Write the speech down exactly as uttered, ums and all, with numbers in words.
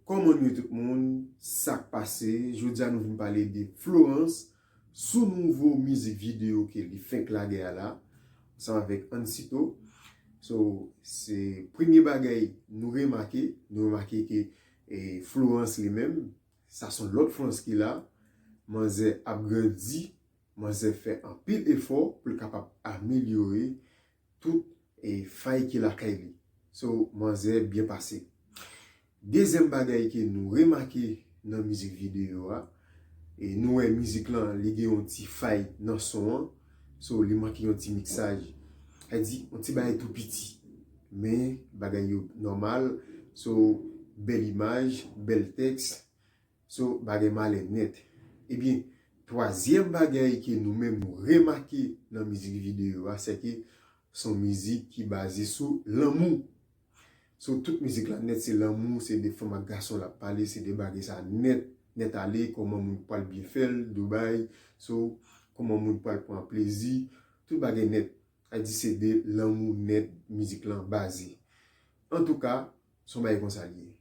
Kòman nou ye tout moun? Sa k pase? Jodi a nou vin pale de Florence sou nouvo mizik videyo ke li fenk lage a la, ansanm avèk Ansito. So, se premye bagay nou remake, nou remake ke e, Florence li menm, sa se yon lòt Florence ki la. Manzè ap grandi, manzè fè anpil efò pou l kapab amelyore tout e, fay ki lakay li. So, manzè byen pase. Dezyèm bagay ke nou remake nan mizik videyo a, e nou wè mizik lan, li gen yon ti fay nan son an. So, li manke yon ti miksaj. Sa di, yon ti bagay tou piti. Men, bagay yo nòmal. So, bèl imaj, bèl tèks. So, bagay malè nèt. Ebyen, twazyèm bagay ke nou menm nou remake nan mizik videyo a, se ke se yon mizik ki baze sou lanmou. So, tout mizik la nèt se lanmou, se de fanm ak gason l ap pale, se de bagay sa nèt, nèt ale, kòman moun pral byen fè l, Dubai, so, kòman moun pral pran plezi, tout bagay nèt. Sa di se de lanmou nèt mizik lan baze. Antouka, se yon bagay konsa li ye.